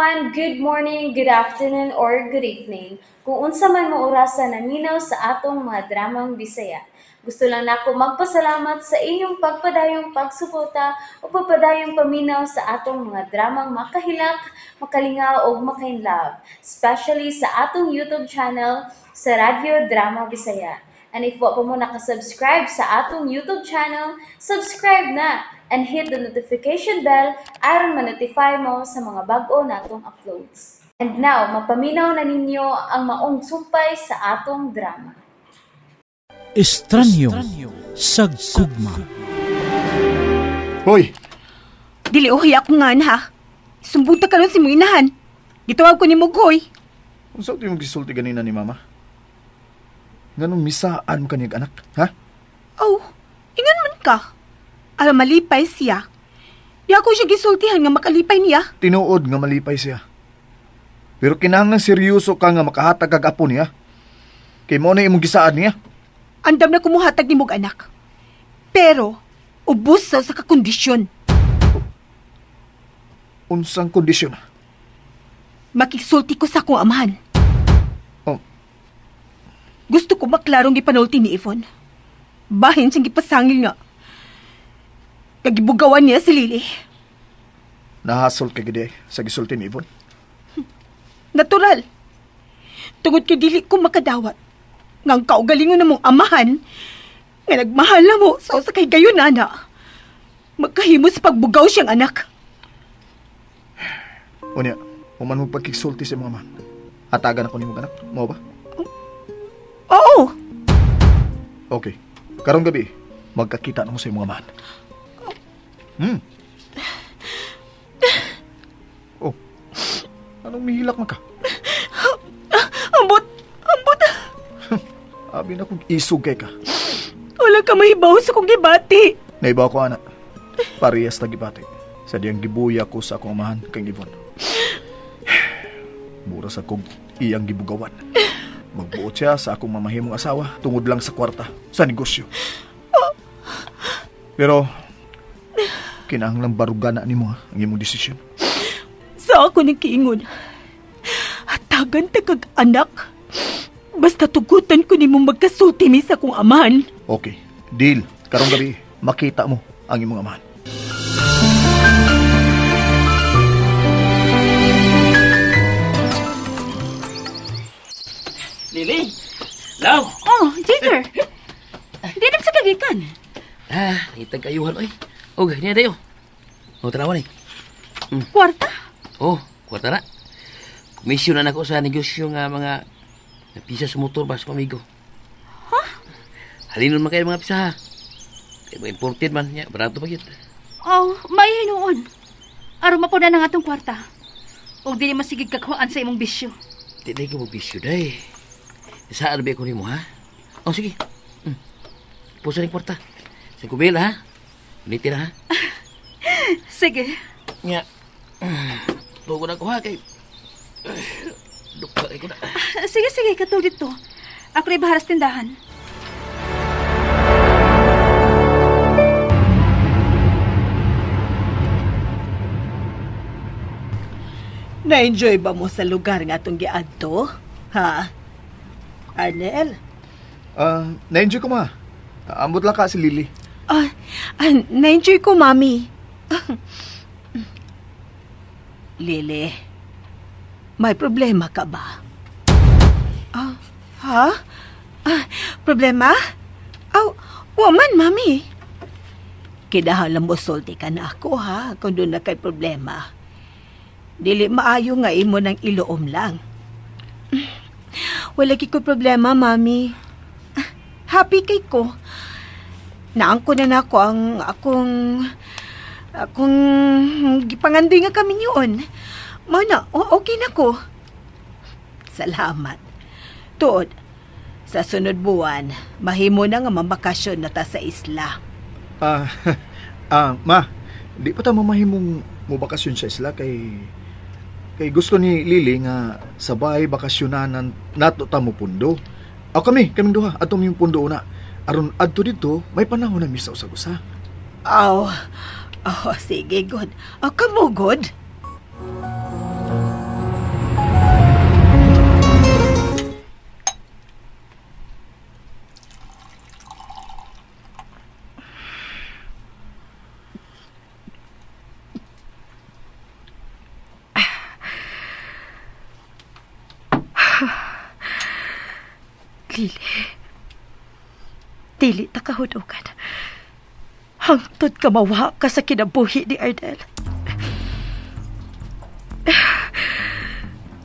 everyone! Good morning, good afternoon, or good evening. Kung unsa man mo orasa naminaw sa atong mga dramang Bisaya. Gusto lang nako magpasalamat sa inyong pagpadayong pagsuporta o pagpadayong paminaw sa atong mga dramang makahilak, makalingaw o makainlove, especially sa atong YouTube channel sa Radyo Drama Bisaya. And if wa pa mo nakasubscribe sa atong YouTube channel, subscribe na and hit the notification bell aron ma-notify mo sa mga bag-o natong uploads. And now, mapaminaw na ninyo ang maong sumpay sa atong drama. Estranyo sa gugma. Hoy! Dili ohi ako nga ha. Sumbunta karon si mong inahan. Gitawag ko ni Mughoy. Unsa ito yung gisulti ganina ni Mama? Nganong misaan mo kanyang anak, ha? Oh, ingan man ka. Alam malipay siya. Di ako siya gisultihan nga makalipay niya. Tinuod nga malipay siya. Pero kinahanglan seryoso ka nga makahatag kag apo niya. Kay mo na imong gisaad niya. Andam na kumuhatag ni mog anak. Pero, ubos sa kakondisyon. Unsang kondisyon? Makisulti ko sa akong amahan. Oh. Gusto ko maklarong gipanulti ni Yvonne. Bahin siyang gipasangil nga. Kagibugawan niya si Lily. Nahasol ka gid sa gisulti ni Yvonne? Natural. Tungod kay dili ko makadawat. Nga ang kaugalingon na mong amahan, nga nagmahal na mo sa kay gayon, ana. Magkahimo sa pagbugaw siyang anak. Unya, human mo pagkisulti sa mga man. Hatagan ako ni mong anak, mo ba? Oo. Okay. Karong gabi, magkakita na mo sa mga man. Hmm. Oh. Anong mihilak man ka? Ambot! Ambot! Abi na kung isog kay ka. Wala ka mahibaw sa kong gibati. Naibaw ko, anak. Parehas na gibati. Sa diyang gibuya ko sa akong amahan kang Yvonne. Mura sa kong iyang gibugawan. Magbuot siya sa akong mamahimong asawa tungod lang sa kwarta, sa negosyo. Pero, kinahanglang baruga na nimo ha, ang imong desisyon. Sa ako nang kiingon, hatagan ta kag anak. Basta tugutan ko nimo magkasulti mi sa akong amahan. Okay, deal. Karong gabi, makita mo ang imong amahan. Lily! Love! Oh, Jigger! Di na sa kagikan. Ah, itag kayuhan, oy. Okay, niya tayo. O, tanawan eh. Kwarta? Oh, kwarta na. Komisyon na nako sa negosyo nga mga pisa sa motor ba sa amigo. Huh? Halinon man kayo mga pisa ha. Kaya mga imported man niya, barato pa yun. Oh, may hinuon. Aron mapuna na nga itong kwarta. O di naman sigig kakuhaan sa imong bisyo. Di na ikaw magbisyo, day. Saan ba ako nimo, ha? Oh, sige. Pusa ng kwarta. Sa kubila, ha? Unitin na, ha? Sige. Nga. Tugo na ko, ha? Kay... Duka, ko na. Sige, sige. Katulad dito. Ako rin baharas tindahan. Na-enjoy ba mo sa lugar nga itong giadto? Ha? Arnel? Na-enjoy ko, ma. Ambot lang ka si Lily. Na-enjoy ko, Mami. Lily, may problema ka ba? Ha? Problema? Oh, waman, Mami. Kinahalang mo sulti ka na ako, ha? Kung doon na kay problema. Dili maayo nga imo ng iloom lang. Wala ko problema, Mami. Happy kay ko. Naangko na nako ang akong gipangandoy nga kami niyon. Mana, okay na ko. Salamat. Tuod, sa sunod buwan, mahimo na nga mabakasyon na ta sa isla. Ma, di pa ta mamahimong mobakasyon sa isla kay gusto ni Lily nga sabay bakasyonanan nato ta mo pundo. O kaming duha, ato mi yung pundo una. Aron adto dito, may panahon na mi sa usag-usa. Oh, sige, good. Oh, kamo, good. Lili, dili ta kahudugan. Hangtod ka mawa ka sa kinabuhi ni Ardel.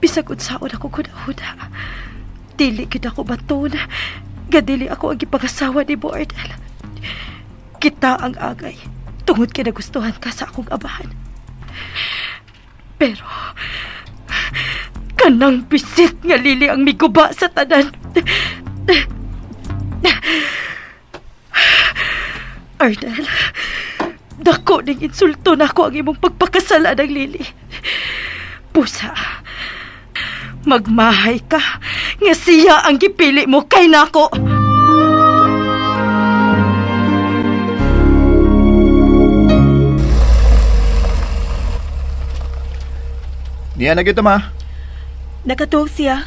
Bisag unsaon ako kunahuda, dili gid ako baton, nga dili ako ang gipangasawa ni mo, Ardel. Kita ang agay, tungod kay nagustuhan ka sa akong abahan. Pero, kanang bisit nga Lili ang miguba sa tanan. Ardel, dako ning insulto nako ang imong pagpakasala ng Lili. Pusa, magmahay ka nga siya ang gipili mo kay nako. Niya na kita, ma. Nakatuog siya.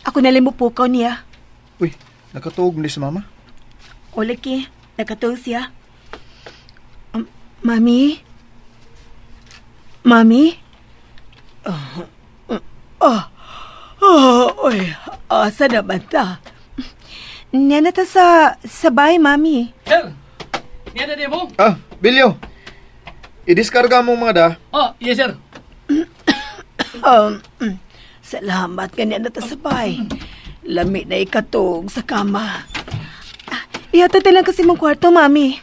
Ako na lang mupukaw niya. Uy, nakatuog ni si mama? O laki, nakatuog siya. Mami? Mami? Oy, asa naman ta? Niya na ta sa bahay, Mami. Sir, niya na di mo? Ah, Bilyo. I-diskarga mo mga da. Oh, yes, sir. Salamat ka niya na ta sa bahay. Lami na ikatog sa kama. Ihatod lang kasi mong kwarto, Mami.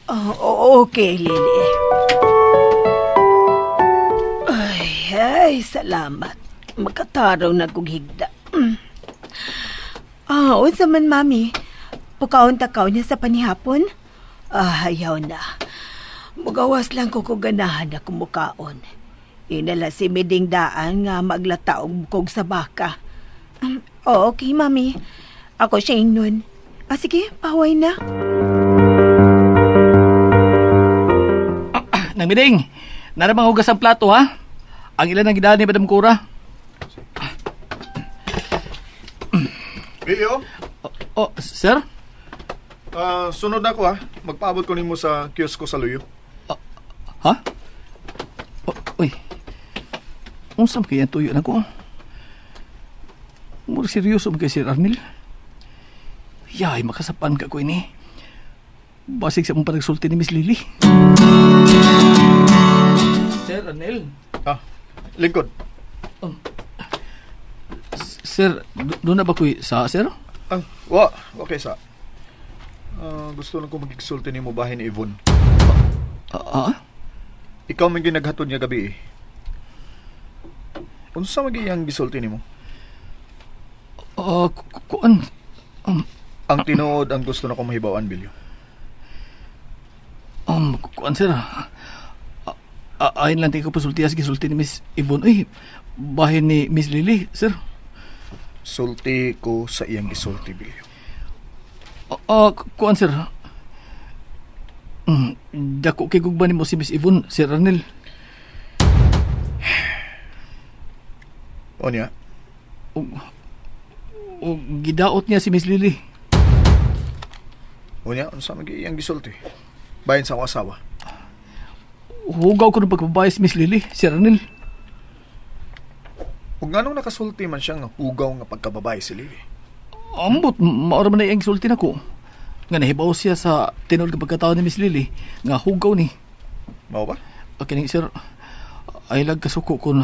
Oh, okay, Lily. Ay, salamat. Magkataraw na kong higda. Unsa man, Mami? Pukaon takaw niya sa panihapon? Ayaw na. Mugawas lang ko kung ganahan na kumukaon. Inala si Miding daan nga maglataog bukog sa baka. Okay, Mami. Ako siya ingnon. Sige, paway na. Nang Miding, naramang hugas ang plato, ha? Ang ilan ang gidaan ni Madam Cora. Bilyo? Oh, sir? Sunod na ako, ha? Magpaabot ko nimo sa kiosko sa Luyo. Ha? Uy. Unsa man kaya ang tuyo na ko? Mura seryoso man kay Sir Arnel. Yay, makasapan ka ko ini. Basig sa mong panagsulti ni Miss Lily. Sir Arnel. Ah, lingkod. Sir, doon na ba ko'y sa, sir? Wa, okay sa. Gusto lang ko magigsulti ni mo bahin ni Yvonne. Ikaw man ginaghatod niya gabi eh. Unsa man giyang gisulti nimo? Kuan. Ang tinuod ang gusto na ko mahibaw-an, Bilyo. Kuan, sir. Ayon lang tayo ko pasulti as gisulti ni Miss Yvonne. Uy, bahin ni Miss Lily, sir. Sulti ko sa iyang gisulti, Bilyo. Kuan, sir. Dako kay gugma nimo si Miss Yvonne, Sir Arnel. O niya? O gidaot niya si Miss Lily. O niya, unsa man iyang gisulti? Bahin sa akong asawa. Hugaw ko ng pagbabae si Miss Lily, Sir Arnel. Ug nganong nakasulti man siya nga hugaw nga pagkababae si Lily? Ambot, maura man na iyang gisulti nako. Nga nahibaw siya sa tinuod nga pagkatao ni Miss Lily, nga hugaw ni. Mao ba? Kining sir, ay lag kasuko kung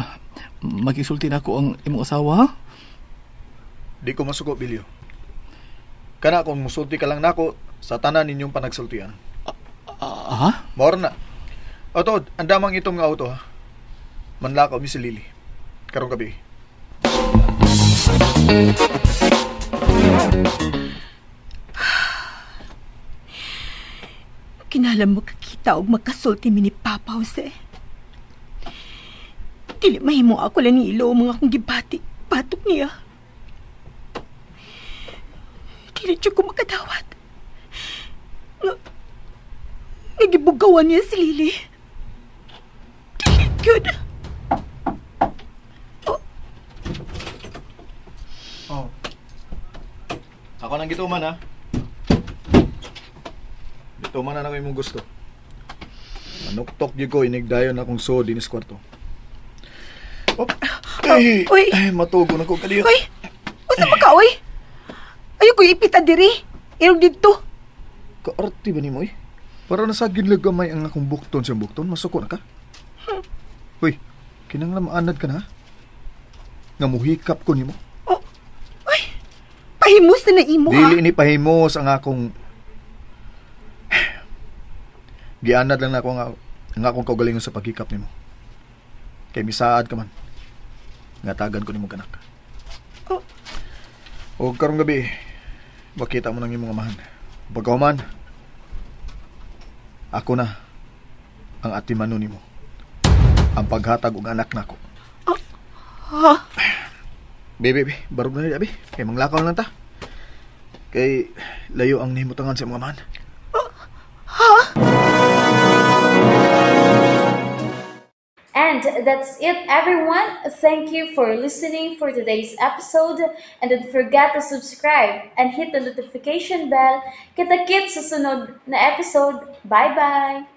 makisulti nako ang imong asawa, ha? Di ko masuko, Bilyo. Kana kung musulti ka lang nako sa tanan ninyong panagsultian. Ha? Maura na. O tuod, ang damang itong nga auto, ha? Manlakaw mi si Lily. Karong gabi. Kinahanglan mo kakita og makasulti mi ni Papa Jose. Dili mahimo ako lang ni ilo mga akong gibati. Batok niya. Dili jud ko makadawat. Nga gibugawan niya si Lily. Dili gyud. Oh. Ako nang gituman, ha? Gituman na nako imong gusto. Manuktok gyud ko inigdayon akong suod dinis kwarto. Oh. Ay, Uy. ay, matugo na ko kaliyo. Uy, unsa ba ka, uy? Ayaw ko ipita diri. Irog didto. Kaarte ba nimo eh? Para nasagin lang gamay ang akong bukton sa bukton, masuko na ka. Uy, kinanglan maanad ka na ha? Nga muhikap ko nimo. Oh, ay, pahimos na na imo ha. Dili ni pahimos ang akong gianad lang na ako ang akong kaugalingon sa paghikap nimo. Kay misaad ka man. Nga tagan ko nimo kanak. Oh. O karong gabi, makita mo nang imong amahan. Pagkahuman, ako na ang atimano nimo. Ang paghatag og anak nako. Ha? Be, be, be, barog na ni abi. Kay manglakaw lang ta. Kay layo ang nimutangan sa imong amahan. And that's it, everyone. Thank you for listening for today's episode. And don't forget to subscribe and hit the notification bell. Kita-kits sa sunod na episode. Bye-bye!